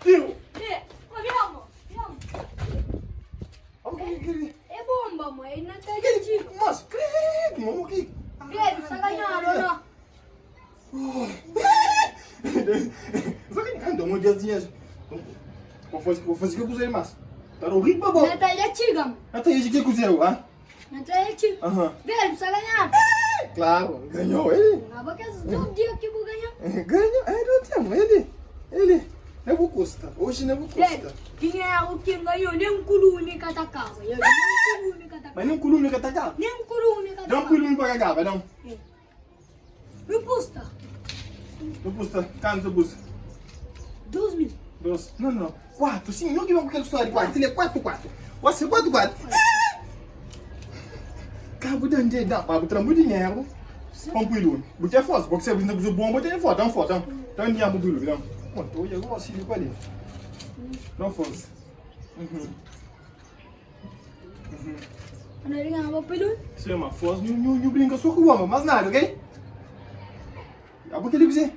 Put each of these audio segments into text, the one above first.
Tiru. É, ó, bem, mo. É bomba, mo. É na tá de tiro. Mas, credo, mamo que. Velho, está ganhando, não. Sabe que não, dia dinheiro. Vou fazer, vou fazer o que eu mais. Tá no ritmo, bom. Na tá de tiro, mo. Até aí, que cozinhou, ah? Na tá de tiro. Aham. Velho, está ganhando. Claro, ganhou ele. Acaba que esses dois dias que vou ganhar. Ganhou, é, não temos, ele. Ele. Não vou custa. Hoje não vou Velho, custa. dinheiro que ganhou, nem curume catacava. Nem curume catacava. Mas não colume que tá cá. Nem curume Não catacava. colume para cá, vai não. Não custa. Não custa. Canto custa. 2000. Dois. Não, não. Quatro. Sim, não que vamos querer história de quatro. Ele é quatro, quatro. Você quatro, quatro. Cabo de onde dá para botar muito dinheiro. Vamos pro ilu. Botar força, porque você precisa de bom, botar força, dá força, dá. Dá dinheiro pro ilu, dá. Bom, tô eu vou auxílio com ali. Dá força. Uhum. Não é ganhava pelo. Sim, mas força, não, não, não brinca só com o homem, mas nada, ok? Ah, porque ele dizer.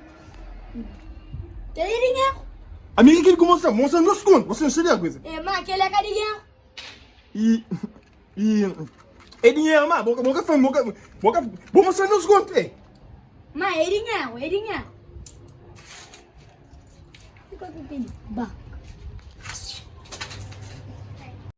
Tem dinheiro. Amiga, que ele começa, mostra no segundo, você não sabe a coisa. É, mas aquele é dinheiro. E. E. É dinheiro, mas boca, boca, foi, boca, boca, vou mostrar nos contos, ei. Mas é dinheiro, é dinheiro. E qual que tem? Bah.